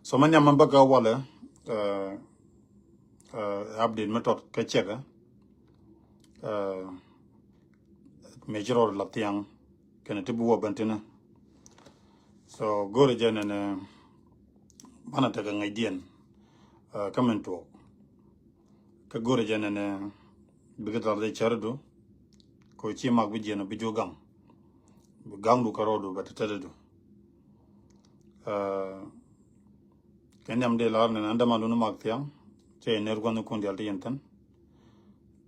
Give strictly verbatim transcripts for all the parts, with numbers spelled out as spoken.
So mɛ nhiam mɛ bä kä walɛ, uh, uh, update mɛ tɔt kä cɛk, uh, mɛ ci rɔɔd la thiaŋ kɛnɛ ti bi wä ben tinɛ. So go̱rɛ jɛ nɛnɛ banɛ tekɛ ŋäcdiɛn, uh, kä min tuɔɔk. Kä go̱rɛ jɛ nɛnɛ bikɛ thar dee cäridu. Ko ci mak bi jiɛn bi ju gaŋ. Bi gaŋdu kä rɔɔdu bɛ tetädidu. Uh, kɛ nhiam dee lar nɛnɛ an dämandu ni mak thiaŋ. Cɛ jɛ ner gua̱n ni kun dial ti yɛn thin.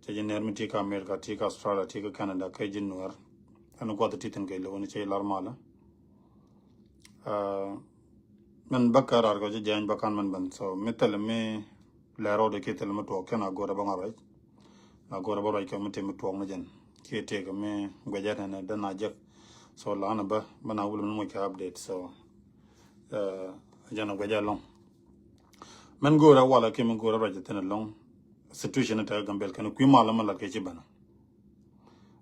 Cɛ jɛ ner mi ti kä America, ti kä Australia, ti kä Canada, kä ji̱ Nuɛr. Ɛn guath ti thin kɛ lo̱wni cɛ jɛ lar malä. Uh, mɛn bä kä rar kɔ ci jɛny bä kan mɛn ben. So mi thil mi lɛ rɔɔdɛ ki thil mi tuɔɔk kɛn a go̱rɛ bä ŋa ruac. Na go̱rɛ bä ruac kɛ mi ti mi tuɔɔk ni jɛn. Ki tëëk mi guɛcɛ nɛnɛ dɛn a jek. So la na bä bä na wul mi muc kɛ update. So uh, jɛn a guɛcɛ lɔŋ. Mɛn go̱rɛ walɛ ki mi go̱rɛ ruac thin lɔŋ. Situation ni tɛ Gambel kɛn kui̱ malä mi lat kɛ ci bɛn.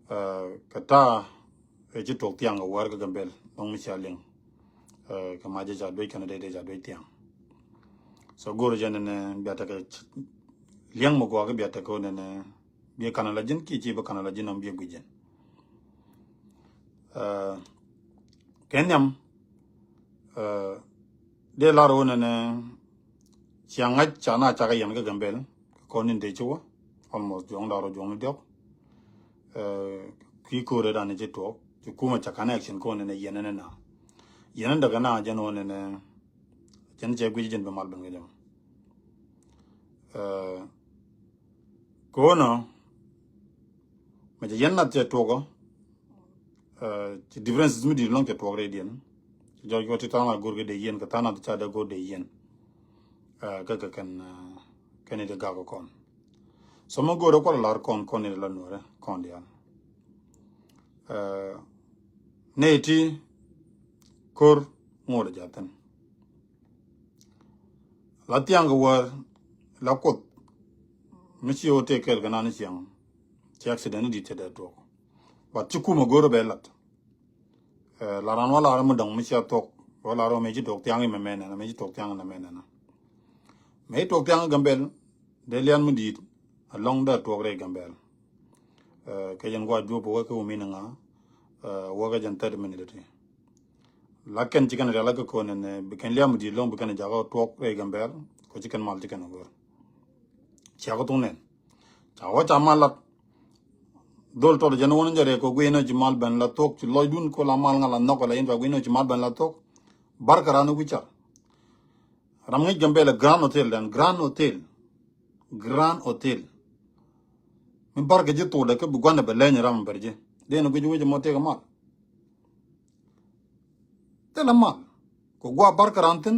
Uh, kɛ ta̱a̱ ɛ ci tuɔɔk thiaŋ kɛ wäär kä Gambel dɔ̱ŋ mi cia liŋ. Uh, kɛ mac jɛ ca duec kɛn dee dee ca duec thiaŋ. So go̱r jɛ nɛnɛ bia tekɛ liɛŋ mi guakä bia tekɛ wä nɛnɛ bia kanɛ la ji̱n ki ci bi kanɛ la ji̱n ɔm bia gui̱c jɛn. Uh, kɛ nhiam, uh, dee lar wä nɛnɛ cia ŋa̱c ca na cakɛ yɛn kä Gambel kɔn nin dee ci wä. Almost juɔ̱ŋ da̱r wä juɔ̱ŋ ni diɔ̱k. Uh, ki ko̱rɛ dan ci tuɔɔk ci kumɛ ca connection kɔn nɛnɛ yɛn nɛnɛ na yɛn nɛnɛ däkɛ na jɛn wä nɛnɛ jɛn cɛ guic jɛn bi mal ben kɛ jɛ. Uh, ko̱nɔ mɛ cɛ yɛn nath cɛ tuɔkɔ. Uh, ci differences mi di̱i̱t lɔŋ cɛ tuɔk rɛydiɛn. Ci jɔc kɔ ti tha̱a̱ŋ a go̱r kɛ dee yɛn kɛ tha̱a̱ŋ nath ca dee go̱r dee yɛn. Uh, kä kɛ kɛn, uh, kɛn i̱ dee gak kɔn. So mɛ go̱r kual lar kɔn kɔn i̱ dee la nuɔrɛ kɔn diaal. Uh, nɛy ti ko̱r ŋot a jathin. La thiaŋ kɛ wäär la kuoth mi ci wä tëë kɛɛl kɛ nan ciaŋ. Ci accident ni di̱t cɛ dee tuɔk. But ci kumɛ go̱o̱r bɛ lat. Eh, la ran wä lar mi dɔŋ mi cia thuɔk wä lar wä mi ci tuɔk thiaŋ imɛ mɛ nɛnɛ mi ci tuɔk thiaŋ inɛ mɛ nɛnɛ. Mi ci tuɔk thiaŋ Gambel dee lian mi di̱i̱t. Alɔŋ dee tuɔk rɛy Gambel. Eh, kɛ jɛn guac duɔp wä kɛ wä mi ni ŋa. Eh, wä kɛ jɛn thirty minute ti. La kɛn ci kɛn rial la kɛ kɔn nɛn, eh, bi kɛn liam di̱i̱t lɔŋ bi kɛn jakä tuɔk rɛy Gambɛl kɔ ci kɛn mal ci kɛn go̱r. Cia kɛ thuk nɛn ca wä ca mal lat. Dhol tɔt jɛn wä ni jɛ rɛy kɔ guiy ni ci mal ben la thok ci lɔcdun kɔ la mal ŋa la nhɔk la in ba guiy ni ci mal ben la thok. Bar kɛ ran ni wi̱car. Ram ŋi̱c Gambɛl ɛ Grand Hotel dan, Grand Hotel. Grand Hotel. Mi bar kɛ ji̱ thokdɛ kä bi gua̱ndɛ bɛ leny ram bɛr ji̱. Dee ni guic wec mɔ tëëk mal. Thilɛ mal. Kɛ gua̱a̱ bar kɛ ran thi̱n.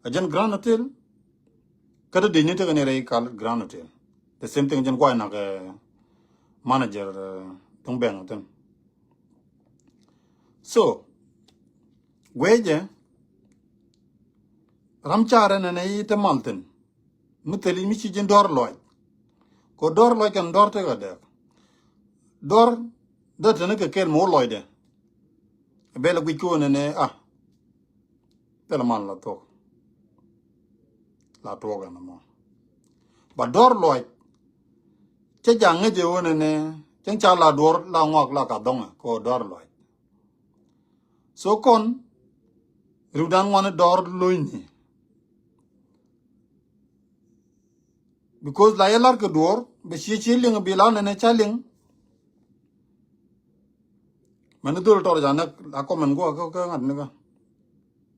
A jɛn Grand Hotel. Kä te dec ni tekɛ ni rɛy kal Grand Hotel. The same thing jɛn gua̱a̱ nak, eh, manager, eh, thuŋ bɛŋ thi̱n. So guecɛ ram carɛ nɛnɛ i̱ te mal thi̱n. Mi thil mi ci ji̱n dɔ̱r lɔc. Kɛ dɔ̱r lɔc kɛn dɔ̱r tekɛ dɛk. Dɔ̱r dee teni kɛ kɛl mi wä lɔcdɛ. Bɛl guic kɛ wä nɛnɛ a. Bɛl mal la thuɔk. La tuɔk ɛn mɔ. Ba dɔ̱r lɔc. Cɛ ja̱ ŋäcɛ wä nɛnɛ cɛn ca la duɔ̱r la ŋɔak la ka dhɔŋɛ kɛ wä dɔ̱r lɔc. So kɔn riwdan ŋuani dɔ̱r lo̱cni. Because la yɛ lar kɛ duɔ̱ɔ̱r bɛ cie cie liŋ bi la nɛnɛ ca liŋ. Mɛn ni dhol tɔr ca nɛk la comment gua kä ŋa̱t ni kä.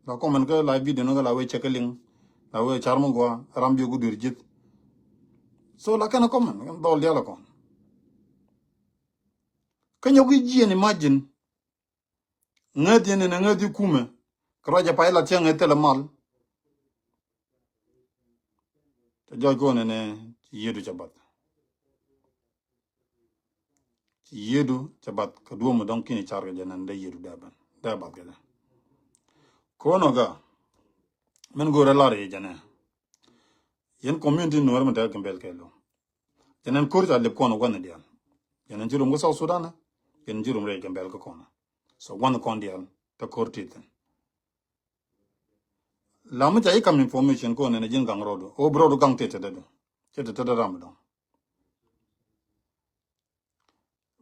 La comment kä la video ni kä la wee cɛ kä liŋ. La wee car mi gua ram bi ku duer ji̱th. So la kɛn comment dhol dial kɔn. Kä nyɔk i̱ jiɛn imagine. Ŋäth yɛn ɛn ŋäth i̱ kumɛ kɛ ruacɛ pay la tiɛŋ ɛ thilɛ mal. Cɛ jɔc kɔn ɛn ɛ ci yiedu cɛ bath. Ci yiedu cɛ bath kɛ duɔ̱m dɔŋ kini car kɛ jɛ nɛn dee yiedu dee bath kɛ jɛ. Kɔn ɔ ga min go̱o̱rɛ lar yɛ jɛ nɛ. Yɛn community nuɔr mi tɛk Gambɛl kɛ lo. Jɛn ɛn ko̱r ca lip kɔn gua̱n dial. Jɛn ɛn ci rum kä South Sudan. Jɛn ɛn ci rum rɛy Gambɛl kä kɔn. So gua̱n kɔn dial te ko̱r ti thin. La mi ca ji̱ kam information kɔn ɛn ji̱n gaŋ rɔɔdu. O bi rɔɔdu gaŋ tëë tëë dädu. Cɛ tëë tëë dädu ram dɔŋ.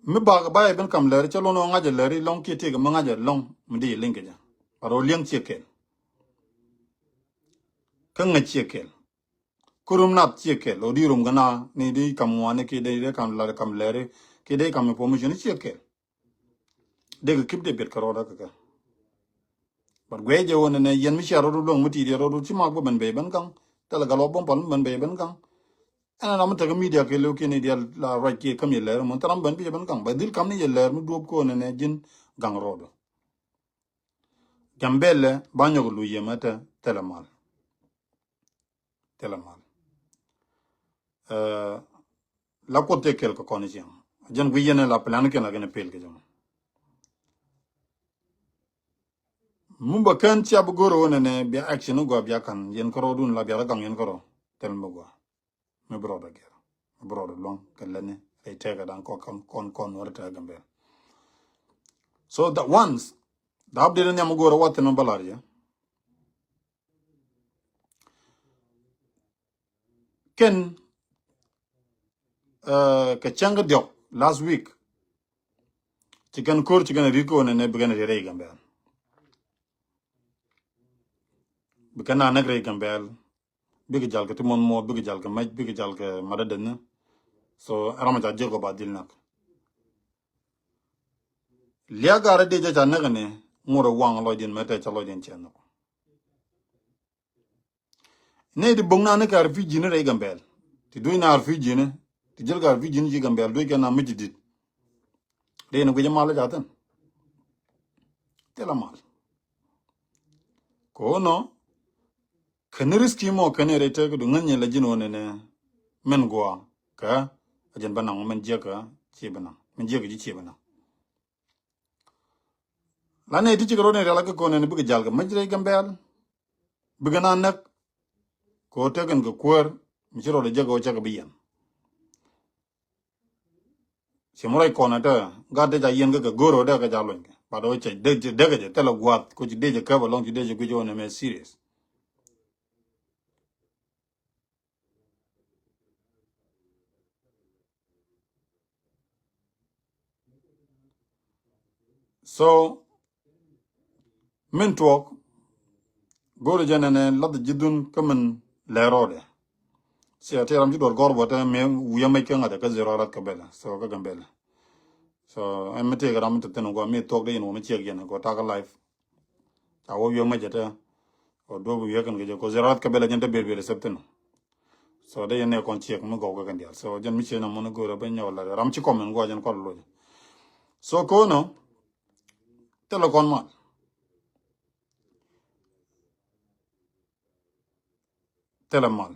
Mi bak ba yɛ ben kam lɛri cɛ lon ɔ ŋa̱c ɛ lɛri lɔŋ kiɛ tëëk mi ŋa̱c ɛ lɔŋ mi di liŋ kɛ jɛ. But ɔ liɛŋ ciɛ kɛl. Kä ŋäc ciɛ kɛl. Kä rum nath ciɛ kɛl ɔ di rum kɛ na ni di kam ŋuani kiɛ di kam lɛri kam lɛri kiɛ di kam information ciɛ kɛl. Dee kɛ kip dee biɛt kɛ rɔɔdä kɛ kɛ. But guiɛ jɛ wä nɛnɛ yɛn mi cia rɔɔdu luäŋ mi ti̱i̱t yɛ rɔɔdu ci mak bä ben ben ben gaŋ. Thilɛ gal wä bä pal mi ben ben ben gaŋ. Ɛn ram mi tekɛ media kɛ lëw kiɛn i̱ dial la ruac kiɛ käm yɛ lɛr mun thil ram ben bi yɛ ben gaŋ ba dhil kam ni yɛ lɛr mi duɔp kɛ wä nɛnɛ ji̱n gaŋ rɔɔdu. Gambɛlɛ ba nyɔk lu yɛ mɛ tɛ thilɛ mal. Thilɛ mal. Eh, la kuoth tëë kɛl kɛ kɔn cieŋ. Jɛn gui yɛn la plan kɛn la kɛn pel kɛ jɛ mɔ. Mumba kɛn cia bi go̱r wä nɛnɛ bia action ni gua bia kan yɛn kärɔ dun la bia la gaŋ yɛn kärɔ. Thil mi gua. Mi bi rɔɔdɛ gɛr. Mi bi rɔɔdɛ luɔŋ kɛ lɛni rɛy tɛkɛ dan kɔn kɔn kɔn wä rɛ tɛkɛ Gambɛl. So that once the update ni nyam go̱r wä thin mi balar yɛ. Kɛn, eh, kɛ cäŋ kä diɔk last week. Ci kɛn ko̱r ci kɛn rik kɛ wä nɛnɛ bi kɛn ri rɛy Gambɛl. Bi kɛn na näk rɛy Gambɛl. Bikɛ jal kɛ ti muɔth muɔth, bikɛ jal kɛ mɛc, bikɛ jal kɛ madädäni. So ram ca jiɛk kɔ ba dhil näk. Liak garɛ dee jɛ ca näk ni ŋurɛ waŋ lɔcdiɛn mɛ tɛ ca lɔcdiɛn cɛ nhɔk. Nɛy ti bo̱ŋ na ni kɛ refugee ni rɛy Gambɛl. Ti duc na refugee ni. Ti jäl kɛ refugee ni ci Gambɛl duc kɛ na mi ci dit. Rɛy ni guic mal ca thin. Thilɛ mal. Ko̱nɔ kɛn risk mɔ kɛn rɛy tek du ŋäny la ji̱n wä nɛnɛ. Mɛn gua kɛ a jɛn bä naŋ mɛn jiɛk kɛ ci bä naŋ mɛn jiɛk kɛ ci ci bä naŋ. La nɛy ti cikɛ rot ni rial a kɛ ko̱n nɛnɛ bikɛ jal kɛ mäc rɛy Gambɛl. Bikɛ na näk. Kɛ ɣöö tekɛn kɛ kuäär mi ci rɔɔdɛ jek ɣöö cakɛ bi yɛn. Ci mi rɔc kɔn ɛ te gat dee ca yɛn kä kɛ go̱r ɣöö dee kɛ ca luɔny kɛ bat ɣöö cɛ dee dee kɛ jɛ thilɛ gua̱a̱th kɛ ci dee jɛ käp ɛlɔŋ ci dee jɛ guic ɣöö nɛ mɛ serious. So min tuɔɔk go̱o̱rɛ jɛ nɛnɛ lath ji̱thun kä min lɛ rɔɔdɛ. Cia tëë ram ci duɔt gɔr bɔ te mi wi̱i̱ amec kä ŋa̱th kä zero rat kä bɛlɛ so kä Gambɛlɛ. So ɛn mi tëëk ram mi te thin gua mi thuɔk dee in wä mi ciɛk yɛn gua takä life. Ca wä wi̱i̱ amec te wä duɔp wi̱i̱ kɛn kɛ jɛ ko zero rat kä bɛlɛ jɛn te ber ber sep thin. So dee yɛn nɛ kɔn ciɛk mi gɔw kɛ kɛn dial so jɛn mi ciɛ na mun go̱o̱rɛ bɛ nyɔk la ram ci kɔmin gua jɛn kɔl loc. So kono thilɛ kɔn mal. Thilɛ mal.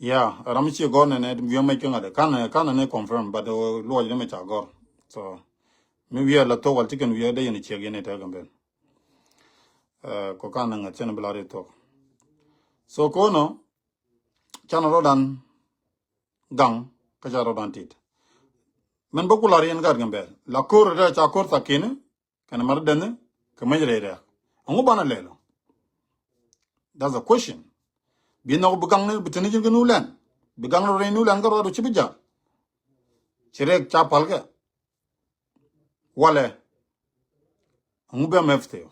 Ya ram ci gɔr nɛ nɛ wiɛ mɛ kɛ ŋa̱t kan kan nɛ confirm but luɔc nɛ mɛ ca gɔr. So mi wiɛ la thok wal ci kɛn wiɛ dee yɛn ciɛk yɛn ɛ tɛ Gambɛl. Kɔ kan nɛ ŋa̱t cɛn bi la ri thok. So kono can rɔdan gaŋ kä ca rɔdan tit. Mɛn bä ku la ri yɛn gat Gambɛl la ko̱r dee ca ko̱r thakin. Kɛn mɛr dɛn kɛ mɛc rɛy rɛɛk. Ɛŋu banɛ lɛl ɔ? That's a question. Bi nhɔk bi gaŋni bi teni ji̱n kɛ nu lɛn bi gaŋni rɛy nu lɛn kɛ ruat ɔ ci bi jal. Ci rɛɛk ca pal kɛ walɛ. Ɛŋu bɛ mɛp thiw.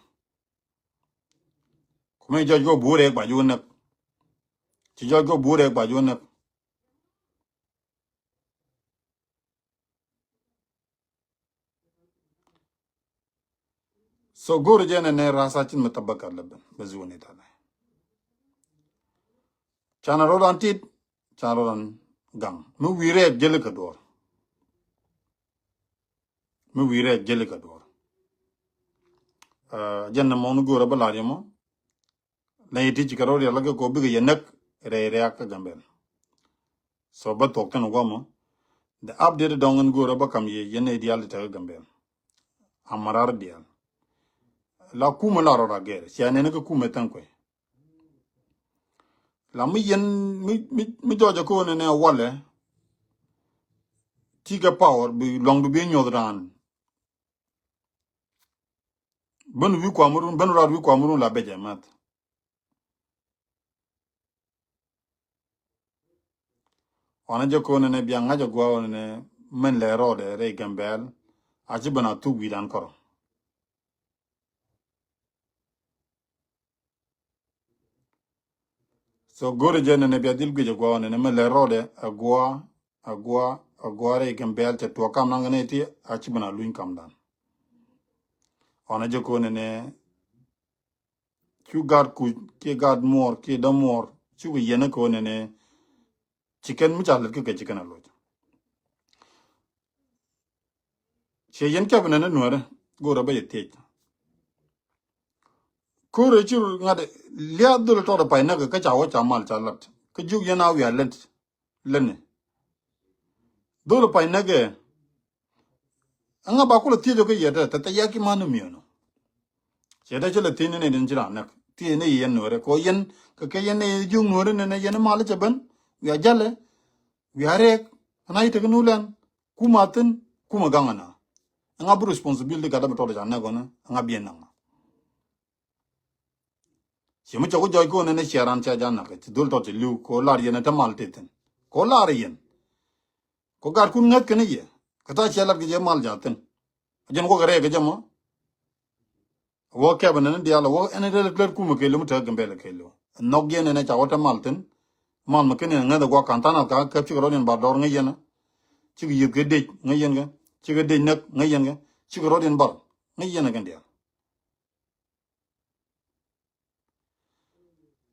Kumɛ jɔc kɛ bu rɛɛk ba ju näk. Ci jɔc kɛ bu rɛɛk ba ju näk. So go̱o̱r jɛ nɛ nɛ rasa cin mi tabakat lɛ ben bɛ zuwä ni tanɛ. Canɛ rodan tit canɛ rodan gaŋ mi wi̱i̱ rɛɛk jeli kɛ duɔr. Mi wi̱i̱ rɛɛk jeli kɛ duɔr. Jɛn nɛ mɔni go̱o̱r bä lar yɛ mɔ. Nɛ yɛ ti ci kɛ rɔ rial kɛ kɔ bikɛ yɛ näk rɛy rɛɛk kä Gambɛl. So bä thuɔk thin guamɔ. The update dɔŋ in go̱o̱rä bä kam yɛ yɛn nɛ dial ti tekɛ Gambɛl. Amarar dial. La kumɛ la rɔ ra gɛr cia nɛn kä kumɛ thaŋ kuɛ. La mi yɛn mi mi mi jɔjɛ ko̱n nɛ walɛ. Ti kɛ power bi luaŋdu bi nyuɔth raan. Ben wi̱i̱ kuamurun, ben rat wi̱i̱ kuamurun la becɛ math. Ɣɔn a jɛ ko̱n ni bia ŋa̱c a gua̱a̱ ni mɛn lɛ rɔɔdɛ rɛy Gambɛl. A ci ben a thuk wi̱i̱dan kɔrɔ. So go̱rɛ jɛ nɛnɛ bia dhil guic a gua̱a̱ nɛnɛ mɛ lɛ rɔɔdɛ a gua̱a̱, a gua̱a̱, a gua̱a̱ rɛy Gambɛl cɛ tuɔɔk kam nan kɛ nɛy ti a ci ben a luny kamdan. Ɣɔn a jɛ ko̱n nɛnɛ cu gaat kuc kiɛ gaat muɔɔr kiɛ dämuɔɔr cukɛ yɛn a ko̱n nɛnɛ ci kɛn mi ca lät kä kɛ ci kɛn a loc. Ciɛ yɛn kɛp nɛn nuɛrɛ go̱rɛ bä yɛ thiec. Ko̱rɛ ci ŋa̱t liath dhol tɔt pay näk kä ca wä ca mal ca lat kä juk yɛn a wiaa lät lätni. Dhol pay näk ɛ ɛŋa ba kulɛ thiec ɔ kä yɛ tɛ tɛ tɛ yɛ ki man miɛn ɔ. Ciɛ tɛ ci lɛ thiec ni ni din ci raan näk thiec ni yɛn nuɛrɛ kɛ yɛn kɛ kɛ yɛn ni juk nuɛrɛ ni ni yɛn mal cɛ ben wiaa jalɛ wiaa rɛɛk. Ɛn a yi tek nu lɛn kuma thin kuma gaŋ ɛna. Ɛŋa bi responsibility gat dämi tɔt ca nɛk ɣɔni ɛŋa bi ɛn naŋ. Ci mi cɔk jɔc ko̱n ɛn ɛ ciɛ ran ca ja nak ci dhol tɔt ci li̱w ko lar yɛn ɛ te mal te thin ko lar yɛn. Ko gat kun ŋäth kɛn yɛ kä ta ciɛ lat kɛ jɛ mal ja thin. Jɛn wä kɛ rɛɛ kɛ jɛ mɔ. Wä kɛp ɛn ɛn diaal wä ɛn ɛn lät kumɛ kɛɛliw mi te Gambɛl kɛɛliw. Nhɔk yɛn ɛn ɛ ca wä te mal thin. Mal mi ken ɛn ŋäth ɛ guak kan than a ka kɛp cikɛ rɔ̱diɛn bar dɔr ŋäc yɛn ɛ. Cikɛ yieth kɛ dec ŋäc yɛn kɛ. Cikɛ dec näk ŋäc yɛn kɛ. Cikɛ rɔ̱diɛn bar ŋäc yɛn ɛ kɛn diaal.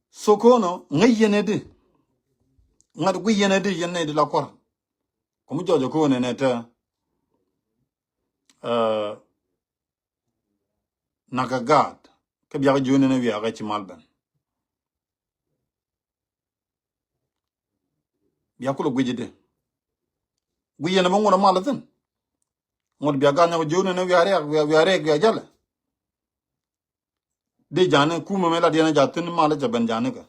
So ko̱n ɔ ŋäc yɛn ɛ di. Ŋa̱t guic yɛn ɛ di yɛn ɛ di la kuar. Kä mi jɔc ɛ ko̱n ɛn ɛ te. Nakä gaat kä biakä jiön ni wiakä ci mal ben. Bia kulɛ guic di guic yɛn bä ŋuɔt mal thin. Ŋuɔt bia gaat nyɔk jiön ni wiakä rɛɛk wiakä rɛɛk wiakä jalɛ. Di jani kumɛ mɛ la diɛn a jathin mal cɛ ben jani kɛ.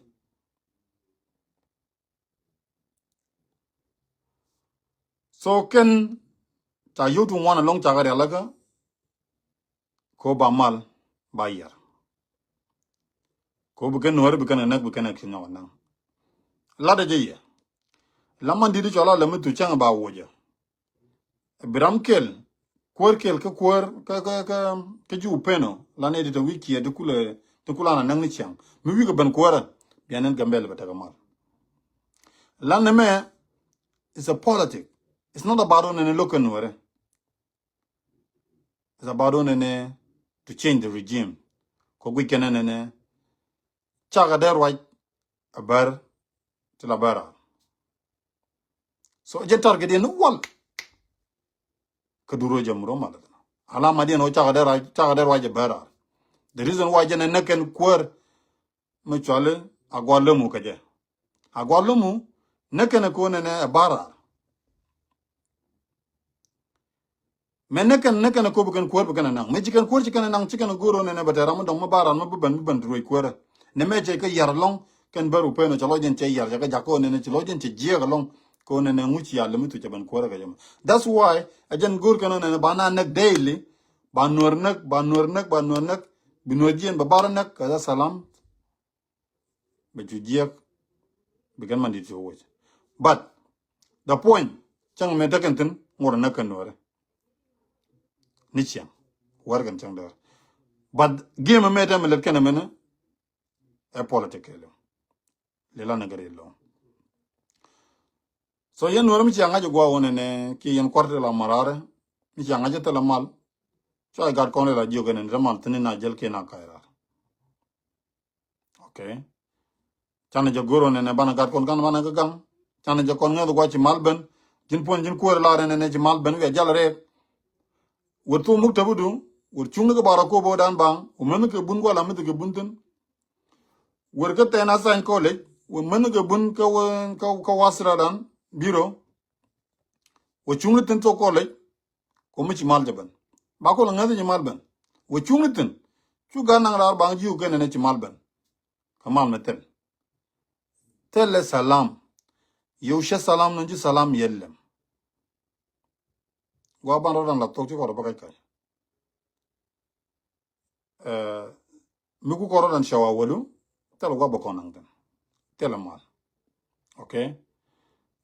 So kɛn ca yio̱w ti ŋuan ɛlɔ̱ŋ cakɛ rialikä. Ko ba mal ba yiɛr. Ko bi kɛn nuɔ̱ɔ̱ri bi kɛn kɛ näk bi kɛn kɛ kinyɔk ɛnaŋ. Latdɛ jɛ yɛ. La man di̱t cɔl a lɛ mi thu cäŋ ba wuɔcɛ. Bi ram kɛl kuäär kɛl kä kuäär kä kä kä kä ji̱ upeno la nɛ ti te wi̱c kiɛ ti kulɛ ti kula na näk ni ciaŋ mi wi̱c kɛ ben kuäärä. Bian nɛn Gambɛl bɛ tekɛ mal. Lan ni mɛ is a politic. It's not about ɔn ni lo̱k kɛ nuɔrɛ. It's about ɔn ni to change the regime. Kɔ guic kɛn ni ni cakɛ dee ruac a bär ti la bär a. So jɛ target yɛn ni wal. Kä duro jɛ muro mal. Alama diɛn wä cakɛ dee ruac cakɛ dee ruac a bär a. The reason why jɛ ni näk kɛn kuäär mi cuali a gua̱ lämu kä jɛ. A gua̱ lämu näk kɛn ko nɛnɛ a bär a. Mɛ näk kɛn näk kɛn ko bi kɛn kuäär bi kɛn a naŋ mɛ ci kɛn kuäär ci kɛn a naŋ ci kɛn a go̱r ɔ nɛnɛ bɛ tɛ ram mi dɔŋ mi bär a mi bi ben bi ben ti ruec kuäärä. Nɛ mɛ cɛ kä yar lɔŋ kɛn bär upeno cɛ lɔc jɛn cɛ yar cɛ kä jak ko nɛnɛ ci lɔc jɛn cɛ jiɛk lɔŋ. Ko nɛnɛ ŋuci yar lɛ mi thu cɛ ben kuäärä kɛ jɛ mɛ. That's why a jɛn go̱r kɛn ɔ nɛnɛ ba na näk daily. Ba nuɔr näk ba nuɔr näk ba nuɔr näk. Bi nuɔr jiɛn ba bär a näk kɛ salam. Bɛ cu jiɛk bi kɛn man dit cu woc. But the point cäŋ mɛ tekɛn thin ŋot anäk kɛn nuɔrɛ. Ni ciɛŋ wär kɛn cäŋ däär. But game mɛ tɛmɛ lɛt kɛn mɛnɛ ɛ politic kɛɛliw. Lila ni gɛr ilɔŋ. So yɛn nuɔrɛ mi cia ŋa̱c gua̱a̱ wunɛ nɛ kiɛ yɛn kua̱r ti la mararɛ mi cia ŋa̱c thilɛ mal. Cua i̱ gat kɔn ila jiök ɛn ni te mal thini na jäl kiɛ na ka̱c raar. Okay. Canɛ jɛ go̱r ɔ nɛnɛ banɛ gat kɔn kan banɛ kä gaŋ. Canɛ jɛ kɔn ŋäth gua̱c ci mal ben. Ji̱n puɔ̱n ji̱n kuäär lar ɛn nɛnɛ ci mal ben wiɛ jal rɛɛk. Wër thok muk täpidu wër cuŋni kä bara kobo dan baŋ wä mäni kɛ bun guala mithi kɛ bun thin. Wër kä tɛn a sany college wä mäni kɛ bun kä wä kä kä wasra dan biro. Wä cuŋni thin thok college. Kɔ mi ci mal jɛ ben ba kɔl ŋäth ci mal ben. Wä cuŋni thin cu gan naŋ raar baŋ ji̱ wä kɛn ɛn ci mal ben. Kä mal mɛ thil thil ɛ salam. Yɛ wä cɛ salam nɔ ji̱ salam yɛ lɛm. Gua ban rɔ dan la thok ci kɔr bä kac kac. Ɛ, mi ku kɔrɔ dan cɛ wa wälu, thilɛ gua̱ bä kɔn naŋ thin. Thilɛ mal. Okay?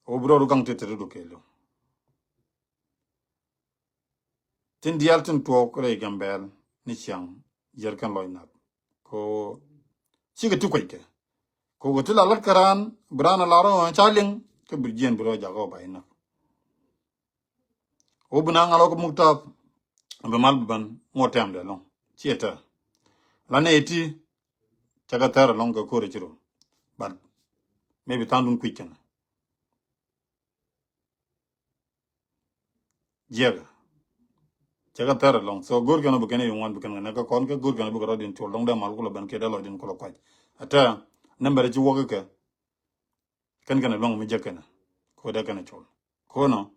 Ɣöö bi rɔɔdu gaŋ ti ti ri du kɛɛliw. Tin diaal tin tuɔɔk rɛy Gambɛl ni ciaŋ, yɛr kɛn lɔc nath. Ko cikɛ ti kuec kɛ. Ko kɛ ti la lat kɛ raan, bi raan a lar ɣöö ca liŋ, kä bi jiɛn bi rɔ jak ɣöö ba inäk. Wä bi na ŋal wä kä muk tap, bi mal bi ban ŋuɔt tɛm dɛ lɔŋ. Ciɛ tɛ. La nɛ iti, cɛ kɛ thɛr ɛlɔŋ kɛ ko̱r ɛ ci rum. But maybe tha̱a̱ŋ dun kui̱c kɛn. Jiɛkɛ. Cɛ kɛ thɛr ɛlɔŋ. So go̱r kɛn ɔ bi kɛn ɛ yuŋ wan bi kɛn kɛ nɛ kɛ kɔn kɛ go̱r kɛn ɔ bi kɛ rɔɔdin col dɔŋ dee mal kulɛ ben kiɛ dee lɔcdin kulɛ kuac. Ɛ tɛ, nɛmbɛr ɛ ci wäk kɛ. Kɛn kɛn ɛ luäŋ mi jek kɛn ɛ. Ko̱dɛ kɛn ɛ col. Ko̱nɔ,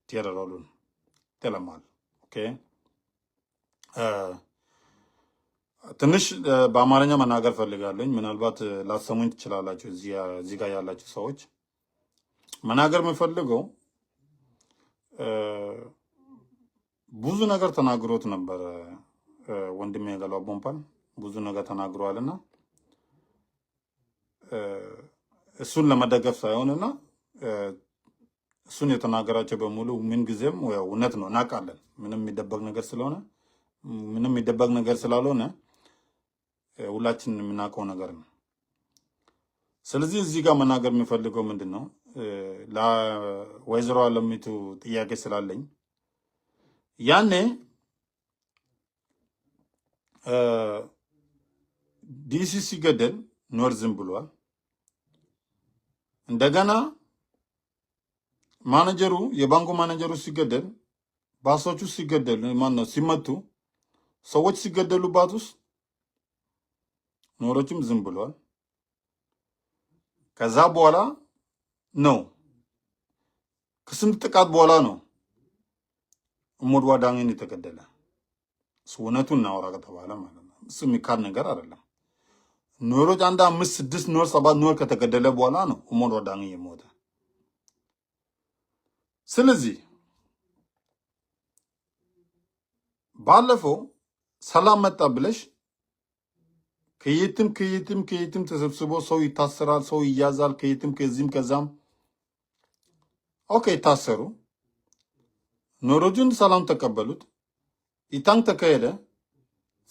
tiɛt ɛ rɔɔdun. Thilɛ mal. Okay? Ɛ, ትንሽ, ɛ, በአማርኛ መናገር ፈልጋለሁኝ። ምናልባት፣ ɛ, ላሰሙኝ ትችላላችሁ። እዚያ፣ እዚህ ጋር ያላችሁ ሰዎች መናገር የምፈልገው፣ እ፣ ብዙ ነገር ተናግሮት ነበረ፣ እ፣ ወንድሜ ገለዋ ቦምፓል ብዙ ነገር ተናግሯልና፣ እ፣ እሱን ለመደገፍ ሳይሆንና፣ እ፣ እሱን የተናገራቸው በሙሉ ምን ጊዜም ያው እውነት ነው፣ እናውቃለን። ምንም የሚደበቅ ነገር ስለሆነ፣ ምንም የሚደበቅ ነገር ስላልሆነ፣ እ፣ ሁላችንም የምናውቀው ነገር ነው። ስለዚህ እዚህ ጋር መናገር የሚፈልገው ምንድን ነው? እ፣ ለወይዘሮ አለሚቱ ጥያቄ ስላለኝ፣ ያኔ፣ እ፣ ዲሲ ሲገደል ኑወር ዝም ብሏል። እንደገና ማኔጀሩ፣ የባንኩ ማኔጀሩ ሲገደል፣ ባሶቹ ሲገደሉ፣ ማን ነው ሲመቱ፣ ሰዎች ሲገደሉባት ውስጥ ኑወሮችም ዝም ብሏል። ከዛ በኋላ ነው፣ ከስንት ጥቃት በኋላ ነው እሞድ ዋዳኝን የተገደለ። እሱ እውነቱን እናወራ ከተባለ ማለት ነው። እሱ የሚካድ ነገር አይደለም። ኑወሮች አንድ አምስት፣ ስድስት ኑወር፣ ሰባት ኑወር ከተገደለ በኋላ ነው እሞድ ዋዳኝ የሞተ። ስለዚህ ባለፈው ሰላም መጣ ብለሽ ከየትም፣ ከየትም፣ ከየትም ተሰብስቦ ሰው ይታሰራል፣ ሰው ይያዛል፣ ከየትም፣ ከዚህም፣ ከዛም። ኦኬ፣ ታሰሩ። ኑወሮቹን ሰላም ተቀበሉት። ኢታንግ ተካሄደ፣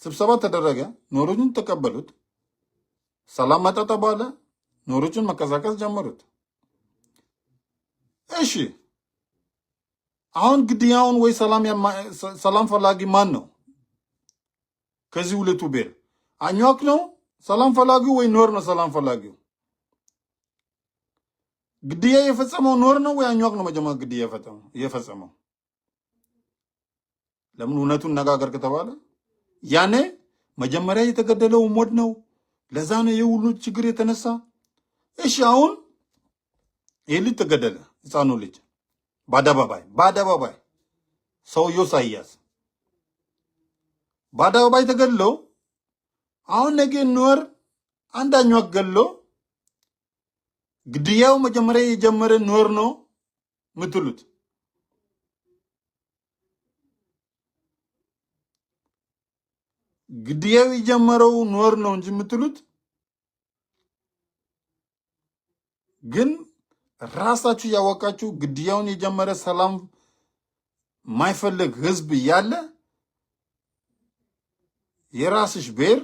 ስብሰባ ተደረገ፣ ኑወሮቹን ተቀበሉት። ሰላም መጣ ተባለ፣ ኑወሮቹን መንቀሳቀስ ጀመሩት። እሺ፣ አሁን ግድያውን ወይ ሰላም ያማ-፣ ሰ-፣ ሰላም ፈላጊ ማን ነው? ከዚህ ሁለቱ ብሔር አኟክ ነው ሰላም ፈላጊው ወይ ኑወር ነው ሰላም ፈላጊው? ግድያ የፈጸመው ኑወር ነው ወይ አኟክ ነው መጀመሪያ ግድያ የፈጸመው፣ የፈጸመው? ለምን እውነቱን እነጋገር ከተባለ ያኔ መጀመሪያ የተገደለው ሞድ ነው። ለዛ ነው ይህ ሁሉ ችግር የተነሳ። እሺ፣ አሁን ይህ ልጅ ተገደለ፣ ህፃኑ ልጅ በአደባባይ፣ በአደባባይ ሰውየው ሳይያዝ በአደባባይ ተገድለው፣ አሁን ነገ ኑወር አንድ አኟክ ገድሎ ግድያው መጀመሪያ የጀመረ ኑወር ነው ምትሉት? ግድያው የጀመረው ኑወር ነው እንጂ የምትሉት። ግን ራሳችሁ ያወቃችሁ ግድያውን የጀመረ ሰላም ማይፈልግ ህዝብ እያለ የራስሽ ብሔር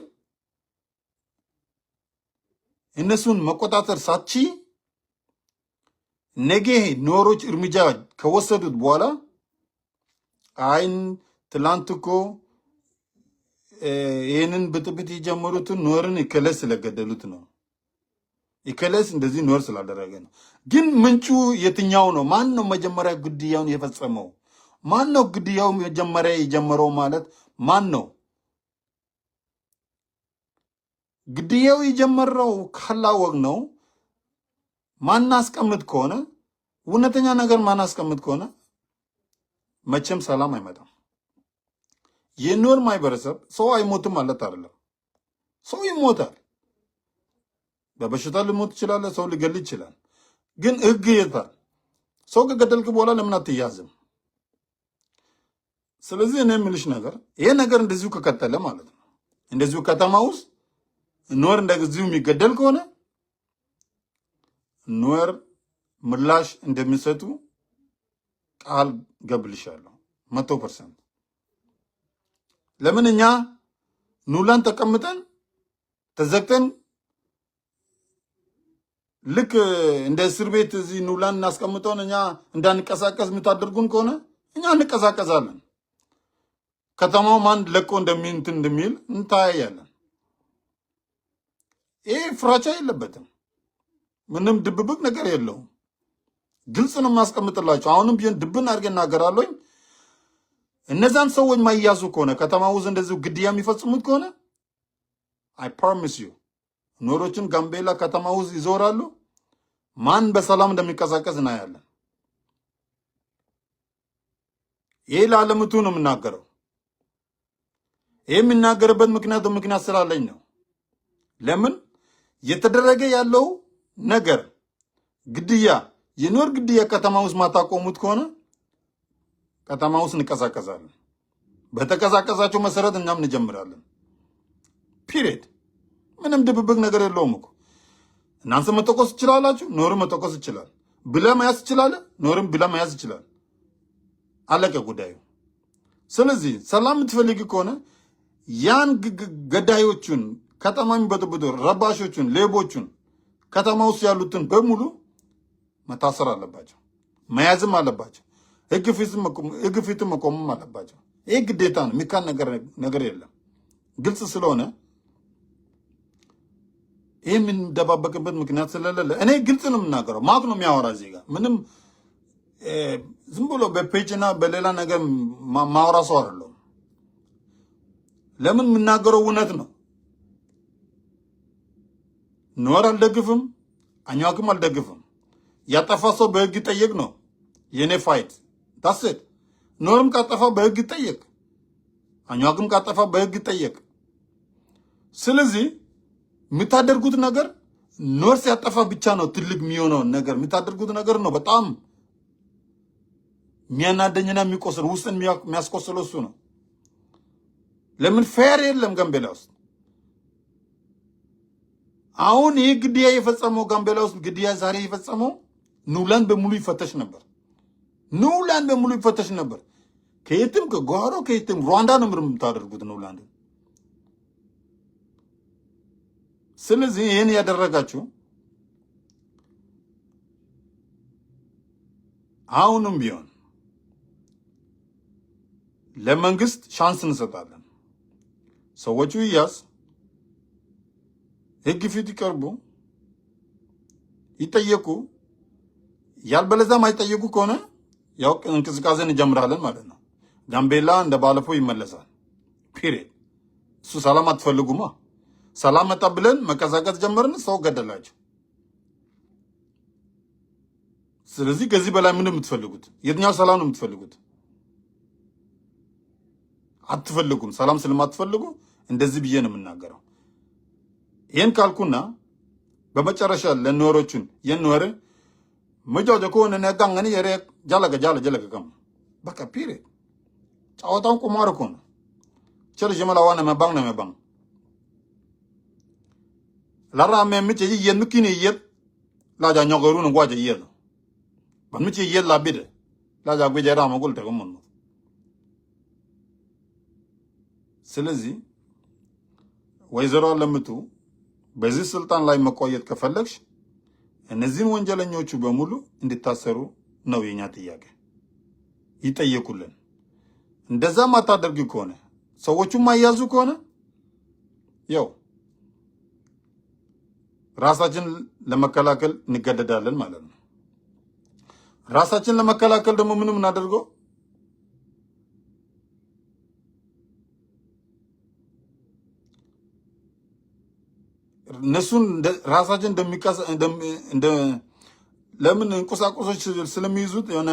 እነሱን መቆጣጠር ሳትቺ፣ ነገ ኑወሮች እርምጃ ከወሰዱት በኋላ፣ አይን ትላንት እኮ፣ እ፣ ይህንን ብጥብጥ የጀመሩትን ኑወርን እከሌ ስለገደሉት ነው፣ እከሌስ እንደዚህ ኑወር ስላደረገ ነው። ግን ምንጩ የትኛው ነው? ማን ነው መጀመሪያ ግድያውን የፈጸመው? ማን ነው ግድያው መጀመሪያ የጀመረው ማለት ማን ነው? ግድያው የጀመረው ካላወቅ ነው፣ ማናስቀምጥ ከሆነ፣ እውነተኛ ነገር ማናስቀምጥ ከሆነ መቼም ሰላም አይመጣም። የኑወር ማህበረሰብ ሰው አይሞትም ማለት አይደለም። ሰው ይሞታል። በበሽታ ሊሞት ይችላል። ሰው ሊገል ይችላል። ግን ህግ የታል? ሰው ከገደልክ በኋላ ለምን አትያዝም? ስለዚህ እኔ የምልሽ ነገር፣ ይሄ ነገር እንደዚሁ ከቀጠለ ማለት ነው፣ እንደዚሁ ከተማ ውስጥ ኑዌር እንደዚሁ የሚገደል ከሆነ ኑዌር ምላሽ እንደሚሰጡ ቃል ገብልሻለሁ መቶ ፐርሰንት። ለምን እኛ ኑላን ተቀምጠን ተዘግተን ልክ እንደ እስር ቤት እዚህ ኑላን እናስቀምጠውን እኛ እንዳንቀሳቀስ የምታደርጉን ከሆነ እኛ እንቀሳቀሳለን። ከተማው ማን ለቆ እንደሚንት እንደሚል እንታያያለን። ይሄ ፍራቻ የለበትም። ምንም ድብብቅ ነገር የለውም። ግልጽ ነው የማስቀምጥላቸው። አሁንም ቢሆን ድብን አድርጌ እናገራለሁኝ። እነዛን ሰዎች ማያዙ ከሆነ ከተማ ውስጥ እንደዚሁ ግድያ የሚፈጽሙት ከሆነ I promise you ኑዌሮችን ጋምቤላ ከተማ ውስጥ ይዞራሉ። ማን በሰላም እንደሚንቀሳቀስ እናያለን። ይሄ ለዓለምቱ ነው የምናገረው። ይህ የሚናገርበት ምክንያት ምክንያት ስላለኝ ነው። ለምን የተደረገ ያለው ነገር ግድያ፣ የኑዌር ግድያ ከተማ ውስጥ ማታቆሙት ከሆነ ከተማ ውስጥ እንቀሳቀሳለን። በተቀሳቀሳቸው መሰረት እኛም እንጀምራለን። ፒሪድ። ምንም ድብብቅ ነገር የለውም እኮ። እናንተ መተኮስ ትችላላችሁ፣ ኑዌርም መተኮስ ይችላል። ብላ መያዝ ትችላለህ፣ ኑዌርም ብላ መያዝ ይችላል። አለቀ ጉዳዩ። ስለዚህ ሰላም የምትፈልጊ ከሆነ ያን ግ- ግ- ገዳዮቹን፣ ከተማ የሚበጠብጡ ረባሾቹን፣ ሌቦቹን፣ ከተማ ውስጥ ያሉትን በሙሉ መታሰር አለባቸው፣ መያዝም አለባቸው። ህግ ፊት መቆም፣ ህግ ፊት መቆምም አለባቸው። ይህ ግዴታ ነው፣ የሚካድ ነገር ነገር የለም። ግልጽ ስለሆነ ይህ የምንደባበቅበት ምክንያት ስለሌለ እኔ ግልጽ ነው የምናገረው። ማክ ነው የሚያወራ እዚህ ጋር ምንም እ፣ ዝም ብሎ በፔጅ እና በሌላ ነገር ማ- ማውራ ሰው አይደለሁም። ለምን የምናገረው እውነት ነው። ኑዌር አልደግፍም፣ አኝዋክም አልደግፍም። ያጠፋ ሰው በህግ ይጠየቅ ነው የኔ ፋይት። That's it። ኑዌርም ካጠፋ በህግ ይጠየቅ፣ አኝዋክም ካጠፋ በህግ ይጠየቅ። ስለዚህ የምታደርጉት ነገር ኑዌር ሲያጠፋ ብቻ ነው ትልቅ የሚሆነው ነገር። የምታደርጉት ነገር ነው በጣም የሚያናደኝና የሚቆስል፣ ውስጥን የሚያ- የሚያስቆስለው እሱ ነው። ለምን ፌር የለም ጋምቤላ ውስጥ? አሁን ይህ ግድያ የፈጸመው፣ ጋምቤላ ውስጥ ግድያ ዛሬ የፈጸመው ኑላን በሙሉ ይፈተሽ ነበር። ኑላን በሙሉ ይፈተሽ ነበር። ከየትም ከጓሮ ከየትም ሩዋንዳ ነው ምርም የምታደርጉት ኑላን። ስለዚህ ይህን ያደረጋችሁ አሁንም ቢሆን ለመንግስት ቻንስ እንሰጣለን። ሰዎቹ ይያዝ፣ ህግ ፊት ይቀርቡ፣ ይጠየቁ። ያልበለዛ ማይጠየቁ ከሆነ ያው እንቅስቃሴ እንጀምራለን ማለት ነው። ጋምቤላ እንደ ባለፈው ይመለሳል። ፒሪየድ። እሱ ሰላም አትፈልጉማ። ሰላም መጣ ብለን መቀዛቀዝ ጀመርን፣ ሰው ገደላቸው። ስለዚህ ከዚህ በላይ ምንድን ነው የምትፈልጉት? የትኛው ሰላም ነው የምትፈልጉት? አትፈልጉም። ሰላም ስለማትፈልጉ እንደዚህ ብዬ ነው የምናገረው። ይህን ካልኩና በመጨረሻ ለኑዌሮቹን የኑዌር መጃወጃ ከሆነ ነጋን እኔ የሬ ጃለገ ጃለ ጀለገ ከም በቃ ፒሪየድ። ጨዋታውን ቁማር እኮ ነው። ቸል ጀመላ ዋነ መባን ነው መባን ላራ መ ምቸ ይየት ምኪን ይየት ላጃ ኛገሩን ጓጀ ይየት ነው። በምቸ ይየት ላቢደ ላጃ ጉጀ ራመ ጉል ተገሙን ነው። ስለዚህ ወይዘሮ አለምቱ በዚህ ስልጣን ላይ መቆየት ከፈለግሽ እነዚህን ወንጀለኞቹ በሙሉ እንዲታሰሩ ነው የኛ ጥያቄ። ይጠየቁልን። እንደዛ ማታደርጊ ከሆነ፣ ሰዎቹ ማያዙ ከሆነ ያው ራሳችን ለመከላከል እንገደዳለን ማለት ነው። ራሳችን ለመከላከል ደግሞ ምንም እናደርገው እነሱን እንደ- ራሳችን እንደሚቀስ- እንደም- እንደ ለምን እንቁሳቁሶች ስለሚይዙት የሆነ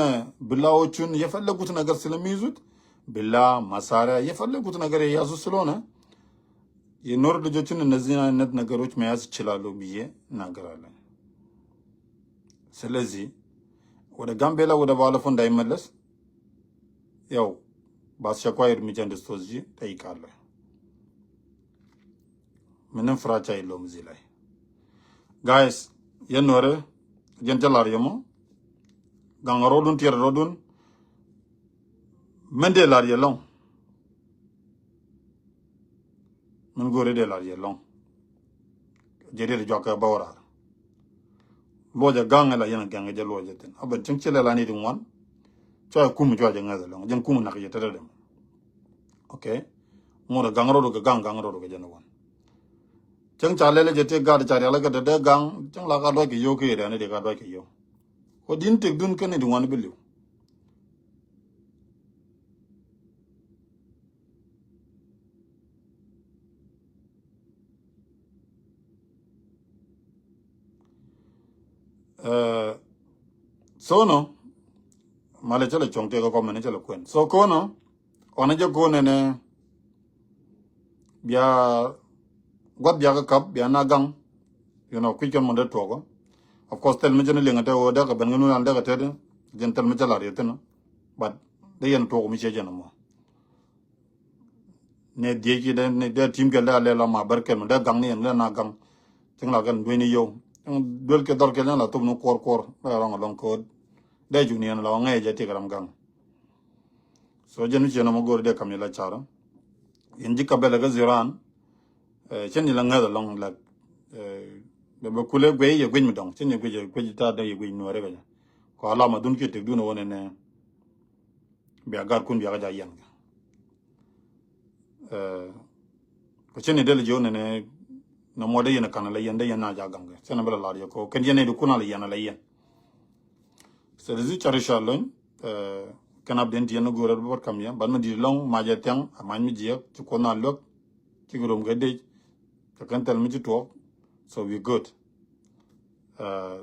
ብላዎቹን የፈለጉት ነገር ስለሚይዙት ብላ መሳሪያ የፈለጉት ነገር የያዙ ስለሆነ የኑዌር ልጆችን እነዚህን አይነት ነገሮች መያዝ ይችላሉ ብዬ እናገራለን። ስለዚህ ወደ ጋምቤላ ወደ ባለፈው እንዳይመለስ ያው በአስቸኳይ እርምጃ እንድትወስጂ ጠይቃለሁ። Min ni fra ca ilom zilay. Guys, yɛn nuɔrɛ, jɛn cä lar yɛ mɔ. Gaŋ rɔdun, tiɛɛr rɔdun. Min dee lar yɛ lɔŋ. Min go̱o̱ri dee lar yɛ lɔŋ. Jɛ dee juak kɛ bä wä raar. Luɔcɛ gaŋ ɛ la yɛn a gaŋ ɛ jɛ luɔcɛ thin. A ben cieŋ ci lɛ la ni ti ŋuan. Cua kum cua jɛ ŋäth ɛlɔŋ. Jɛn kum nak yɛ tetɛ dɛm. Okay. Ŋot ɛ gaŋ rɔdu kɛ gaŋ, gaŋ rɔdu kɛ jɛn wan. Cieŋ ca lɛlɛ jɛ tëë gat ca rial kɛ tetɛ gaŋ. Cieŋ la ka duac kɛ yio̱w kɛ yɛ dɛn ni dee ka duac kɛ yio̱w. Kɔ din tëk dun kɛn ni ti ŋuan bi liw. Eh, so nɔ, malɛ cä lɛ cuɔ̱ŋ tëë kɛ kɔmɛn cä lɛ kuɛn. So ko̱nɔ, ɔnɛ jɛ ko̱nɛ nɛ, bia gua̱th bia kɛ kap, bia na gaŋ. You know, kui̱c kɛn mɔ dee tuɔɔkɔ. Of course, thil mi cä ni liŋ ɛ tɛ wä dee kɛ ben kɛ nu lan dee kɛ tɛt. Jɛn thil mi cä lar yɛ thin. But dee yɛn tuɔɔkɔ mi cɛ jɛn mɔ. Nɛ dhiec ki dee, nɛ dee tim kɛl dee a lɛ la ma bär kɛl mɛ dee gaŋ ni yɛn dee na gaŋ. Cieŋ la kɛn duec ni yio̱w. Cieŋ duel kɛ dhɔr kɛl ni la thop ni kuɔr kuɔr. Dee rɔŋ alɔŋ ko̱o̱t. Dee jun yɛn la ŋɛɛ jɛ tik ram gaŋ. So jɛn mi ciɛ nɔmɔ go̱o̱r dee kam ni la car. Yɛn ji̱ kabɛlɛ kä ziran. Eh, cɛn ni la ŋäth alɔŋ la, eh, bɛ, bɛ kulɛ guey yɛ guec mi dɔŋ. Cɛn yɛ guec, yɛ guec ta dee yɛ guec nuɔrɛ kɛ jɛ. Kɔ alama dun kiɛ tek dun wä nɛ nɛ. Bia gat kun bia kä ja yɛn kɛ. Eh, kɔ cɛn ni del jiw nɛnɛ, nɛ mɔ dee yɛn kan la yɛn, dee yɛn na ja gaŋ kɛ. Cɛn ni bɛ la lar yɛ kɔ kɛn yɛn ni di kun la yɛn la yɛn. So di zi chari sha lony, eh, kɛn ab den ti yɛn ni go̱o̱rɛ bɛ bɔt kam yɛ. Ban mi di lɔŋ ma jɛ thiaŋ a many mi jiɛ ci kuɔn na luek ci ki rom kɛ dec. Kɛ kɛn thɛl mi ci tuɔɔk. So we good. Eh,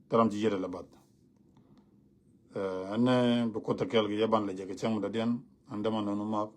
thɛl ram ci yɛt la bath. Eh, ɛn, eh, bi kuoth kɛɛl kɛ yɛ ban lɛ jɛ kɛ cɛŋ mi dɔ̱diɛn, ɛn dämɛ nɔnɔ mak.